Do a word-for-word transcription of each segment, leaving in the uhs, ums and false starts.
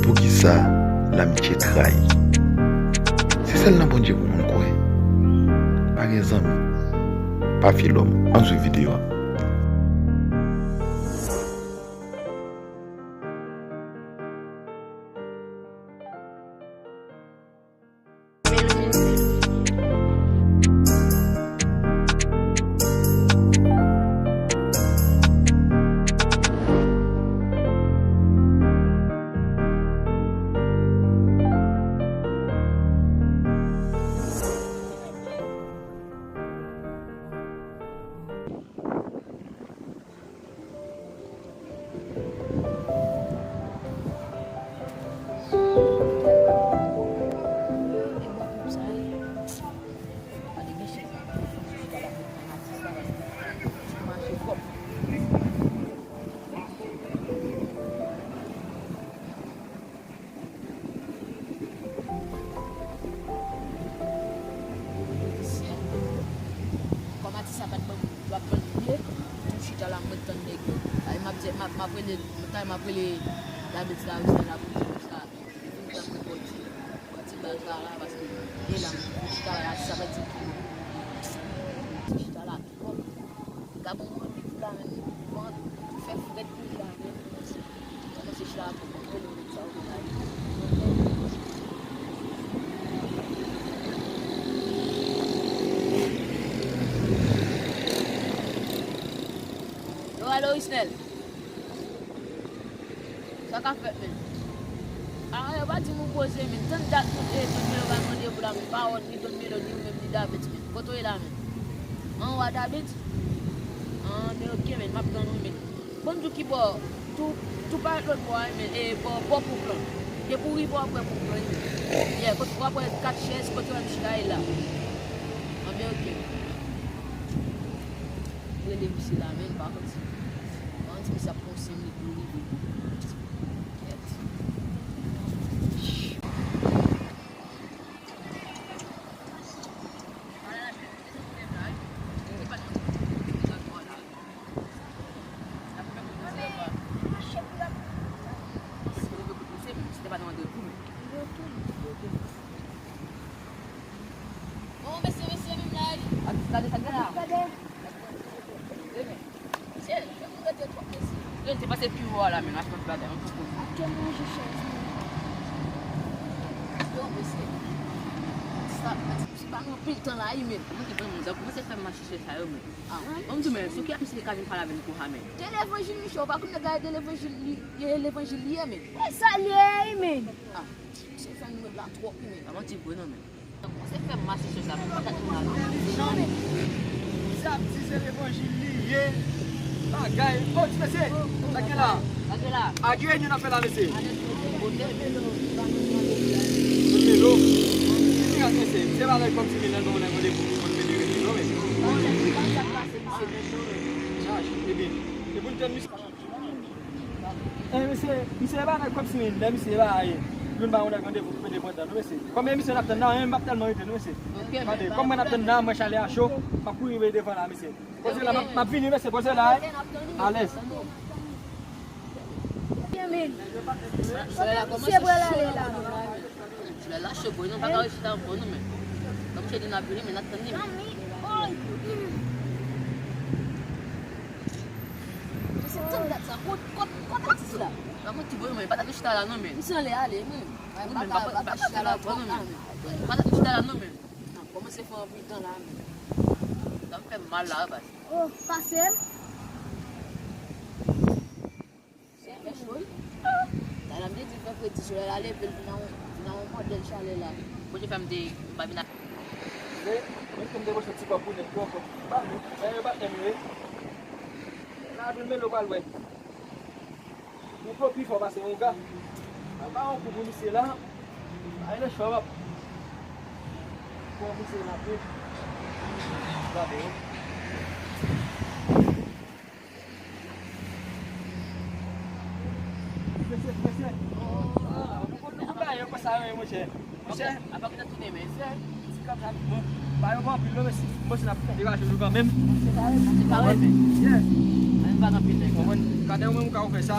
Poukisa lamitye trayi? Se sèl nan Bondye pou moun kwè. Pa gen zanmi, pa fye lòm. Ann swiv videyo a. Kòm atis la pa t ban m dwa pran l vre, m chita la, mwen tann nèg yo. Ay, m ap di, m ap, m ap rele, m ap rele David la, Wisnel la pou di sa. Li vin pran mwen bò ti, bò ti bal sa la, paske e la, m chita la, atis la pa t di m ki non. M chita la, Gabon mwen viv la menm, mwen fè frèt pou la menm. Mwen se chita pou mwen rele nèg sa yo la. Yo, alo, Isnel. Sa k ap fèt, menn? A, yo pa di m ou poze, menn. Tann dat nou te, Don Melo bay randevou la, menn. Pa wè ni Don Melo, ni ou menm, ni David, menn. Kote w ye la, menn? Anwo a David? An, men oke, menn. M ap tann ou, menn. Bon, m di w ki bò? Tou, tou parèt lòt bò a, menn. E, bò, bò Pouplan. Depi w rive, w ap wè Pouplan, menn. Yeah, kote, w ap wè kat chèz, kote w wè m chita ye la. An, men oke, menn. Rele misye la, menn, pa konn si, pa konn si misye ap konn senk minit pou rive. Kèt. Bon, mesye, mesye, menm la, wi. Gade, gade, gade. Mesye, men ou rete twòp, mesye. Yo, se pase pi wo a la, men, achte yon ti bagay, yon ti koze. Achte manje chèz, men. Yo, mesye. Sa, se pa gen anpil tan la, wi, men. Mwen ki pran moun, sa kòmanse fè m mache chèz sa yo, men. Ah. Bon, m di, men, sou ki atis li ka vin pale avè m konsa, men? De Levanjil, mesye, ou pa konn nèg la, De Levanjil, li, e Levanjil li ye, men. E sa li ye, wi, men. Ah, misye fè nou rèd la twòp, wi, men. Pa manti vre, non, men. Kòmanse fè m mache chèz la, men pa gad nou la, non. Non, men. Misye ap di se levanjil li ye. Bagay. O, ti mesye, sa k gen la? Sa k gen la? Agire nou nan fè la, mesye. Kote? Kote melo? Ki mirak, mesye? Misye pa nan kòb si vin nan, non, nan randevou pou konn federe li, non, men. Chaj, ebyen. E pou n tèl misye. E misye, misye pa nan kòb si vin, lè misye pa, e, youn ba yon nèg randevou pou pede pran tan, non, mesye. Kòm e misye n ap tann nan, e, m p ap tèlman rete, non, mesye. Gade, kòm mwen n ap tann nan, mwen chalè a cho, m ap kouri veye devan la, mesye. Poze la, m ap, m ap vini, mesye, poze la, e. Alèz. Solèy la kòmanse cho. Solèy la cho, bro. Nou pa ka resi la ankò, non, men. Kòm misye di n ap vini, men n ap tann li, men. Misye tann dat sa. Kot, kot, kot atis la? Pa manti, bro, men pa ta chita la, non, men. Misye anlè ale, men. Wi, men pa, pa, pa ta chita la ankò, non, men. Pa ta chita la, non, men. Nan, kòmanse fè anpil tan la, men. Sa m fè m mal la, baz. Oh, pase m. Solèy fè cho, wi. Talè m te di l fè fredi, solèy la leve, l vin a yon, vin a yon mòdèl chalè la. Bondye fè m te, m pa vin a. Mwen, mwen te bwè ti kòb pou nèg yo ankò. Ba nou, men yo pa tèm yo. La, vin men lo pral wè. Yon flo pi fò pase yon ga. Al ba yon kou pou misye la. Ay, lè chò w ap. Pou misye la, pi. Gade yo. Mesye, mesye. Ou pa yo konsa, wi, monchè. Monchè. Apa ki nan tounen, men? Monchè, ti kòb sa, bon. Pa yo bon anpil, non, mesye. Bon, se n ap fè deraje nou kanmenm. Se pa yo, men. Yeah. An pa anpil, nèg. Konprann? Gade, ou menm, ou ka fè sa.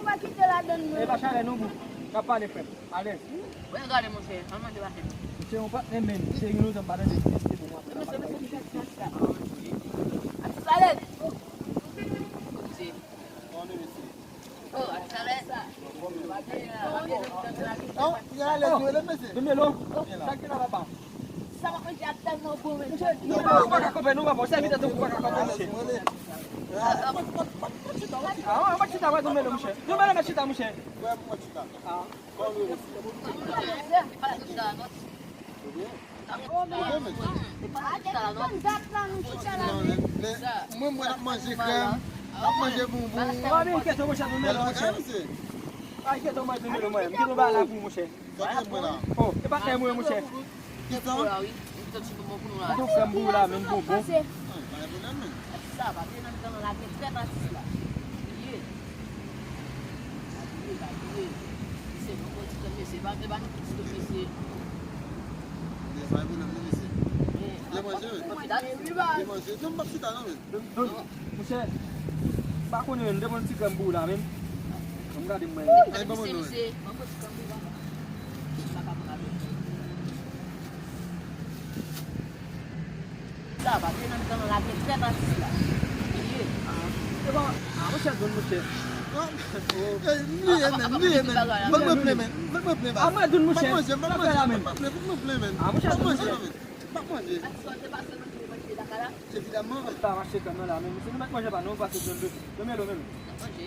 pou pa kite ladann mwen. E pa chalè non, bro. N ap pale, frè m. Alèz. Wè, gade, monchè, al manje pa fè. Misye yon patnè, men. Misye gen lontan m pa tande misye, se bon, m ap... Mesye, mesye, mesye, mesye. Atis alèz. Mesye. Oh, atis alèz. Oh, mesye. Oh, Melo. Sa ki la, papa? Sa m ap manje a tèlman bon, men. Mesye, nou pa ka kanpe, nou pa bon. Sèvi tèt ou, ou pa ka kanpe, mesye. Ah, pa chita, pa chita, pa chita, pa chita, mesye. Nou pa ka chita, mesye. Ah. Mwen, mwen ap manje krèm, ap manje bonbon. Ay, kèt ou manje mwen menm, monchè. Ay, kèt ou manje mwen menm, kèt ou ba la pou monchè. Oh, e pa krèm mwen, monchè. Kèt ou krèm pou la, menm bonbon. Sa, pa vle nan mitan nan la gen trèt atis la. Li ye. Pa bliye, pa bliye. Mesye, nou pran ti tan, mesye. Pa, pa nou ti tan, mesye. Mesye, pa gen pwoblèm, non, mesye. Byen manje, wi. Byen manje. Non, m p ap chita, non, men. Don, don, monchè, m pa konnen, men, m te pran ti krèm pou ou la, men. Ban m gade, mwen. Ay, ban mwen, non. Mesye, ban mwen ti krèm pou ou, papa. M pa ka pran avè ou. Sa, pa vle nan mitan nan la gen trèt atis la. Li ye. Ah, se bon. Ah, monchè, zòn, monchè. Non. Eh, m bliye, men, m bliye, men. Fòk mwen plen, men. Fòk mwen plen, baz. Ah, mwen, zòn, monchè. Fòk manje, fòk manje, fòk mwen plen, men. Ah, monchè, zòn, monchè. Fòk manje, non, men. Fòk manje. Atis, ou te pase nan pye manje la ka la? Evidaman. Sa mache kanmenm la, men. Si nou mèt manje pa, nou pase zòn de. Zòn Melo, men. Manje.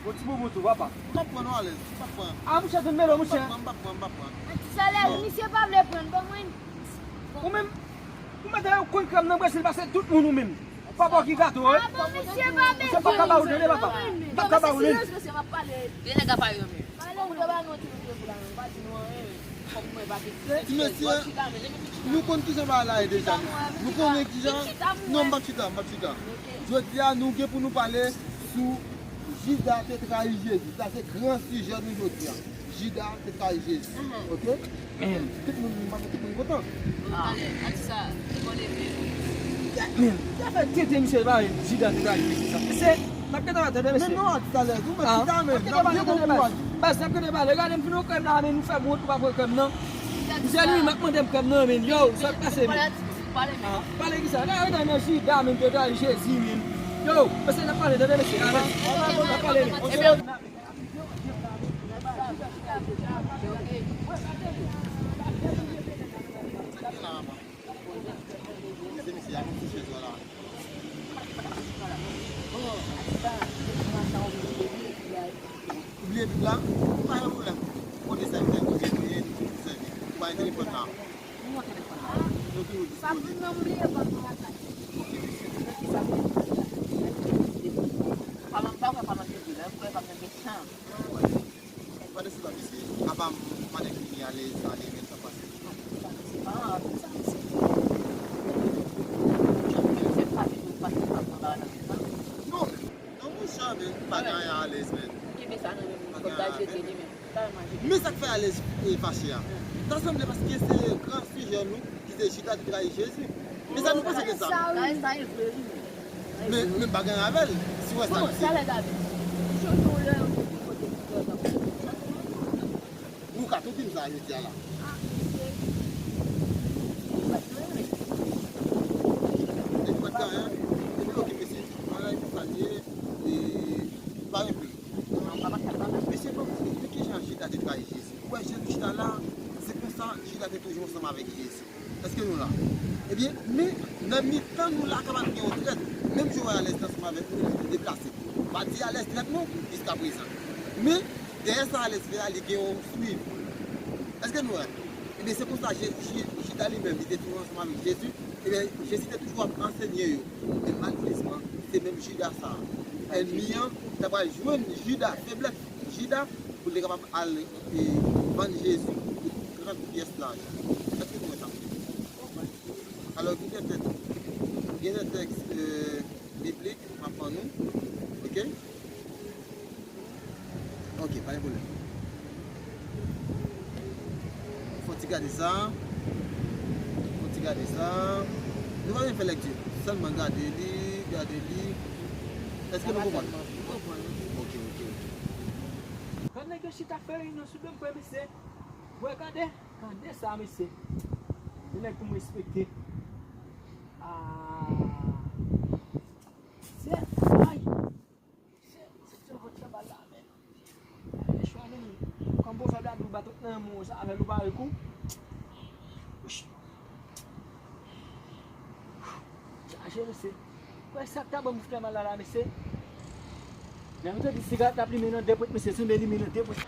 Bon, ti bonbon tou, papa. M p ap pran, non, alèz. M p ap pran. Ah, monchè, zòn Melo, monchè. M p ap pran, m p ap pran, m p ap pran. Atis alèz, misye pa vle pran, ban mwen. Ou menm, ou mèt al konn krèm nan Brezil pase tout moun ou menm. Papa ki gato, wi. Ah bon, misye pa bezwen. Misye pa ka ba ou, tande, papa. M pa ka ba ou, men. Silans, mesye, m ap pale. Gen nèg ap pale, men. Pale, ou te ba nou ti mesye pou la, men. Pa di nou anyen, men. Ti mesye, nou konn kijan bagay la ye deja. Nou konnen kijan. Non, m p ap chita, m p ap chita. Jodi a, nou gen pou nou pale sou Jida te trayi Jezi. Sa se gran sijè nou jodi a. Jida te trayi Jezi. Ok? Men, tout moun, m panse tout moun kontan. Men, sa fè tete misye pale Jida te trayi Jezi sa. Se, n ap gentan tande, mesye. Men non, atis alèz, ou mèt chita, men. N ap gen bon kouraj. Baz, n ap gentan pale. Gade m fin wè krèm la, men nou fè m wont, ou pa pran krèm nan. Misye li menm ap mande m krèm nan, men. Yo, sa k pase, men? Pale kisa? Gade, gade, men, Jida, men, te trayi Jezi, men. Yo, mesye, n ap pale, tande, mesye. N ap pale, men. Bliye Bib la, pa gen pwoblèm. Kote sèvitè kote nou ye, nou toujou sèvi. Ou pa gen telefòn la. Ou gen telefòn la. Nou toujou disponib. Ok, mesye. Pa nan, pa nan, pa nan Bib la, pa nan Bib la. Gade sou la, mesye. Apa m mande ki alèz, ale, men sa pase. Ah, sa, mesye. Non, non, monchè, men, m pa gen anyen alèz, men. Kenbe sa nan men m, kòm ta jete li, men. Men sa k fè alèz e fache a. Ta sanble paske se gran sijè nou ki se Jida te trayi Jezi. Men sa nou panse de sa? Sa, wi. Sa, sa e vre, wi. Men, men m pa gen anyen avè l. Si w wè sa, bon, mesye. Sa lè David. Jodi w lè yo te kote pou fè sa. Nou ka tou di m sa jodi a la. Ah, mesye. Ou pa t gen anyen. Ou pa t gen anyen. Epi, ok, mesye. Bagay pou sa l ye. E, pa gen pli. Mesye, ban m di nou, men kijan Jida te trayi Jezi. Ou wè, Jezi chita la, se konsa Jida te toujou ansanm avèk Jezi. Èske nou la? Ebyen, men nan mitan nou la, kapab gen yon trèt. Menm jan w wè alèz te ansanm avèk nou, li te deplase. Pa di alèz trèt non, jiskaprezan. Men, dèyè sa alèz fè a, li gen yon swiv. Èske nou wè? Ebyen, se konsa Je- Je- Jida li menm, li te toujou ansanm avèk Jezi. Ebyen, Jezi te toujou ap ansenye yo. Men malerezman, se menm Jida sa a. Ènmi an, ta pral jwenn Jida, feblès Jida, pou l te kapab al, e, vann Jezi pou trant pyès lajan. Èske nou wè sa? Alò, gen de tèks, gen de tèks, e, biblik, m ap ban nou. Ok? Ok, pa gen pwoblèm. Fò ti gade sa. Fò ti gade sa. Nou pa bezwen fè lèkti. Sèlman gade li, gade li. Èske nou konprann? M konprann. Ok, ok, ok. Gad nèg yo chita fè reyinyon sou do m, frè, mesye. Wè, gade, gade sa, mesye. Se nèg pou m respekte. Ah. Se, ay. Se, se, se vòt sa bal la, men. Mechwa nou, kòm pwovèb la di w bat tout nan men w sa avè l ou pa wè kou. Chaje, mesye. Kwè sa k ta ban m fè mal la, la, mesye. Lè nou te di sigarèt la plimen nan de pwent, mesye, se limen nan de pwent.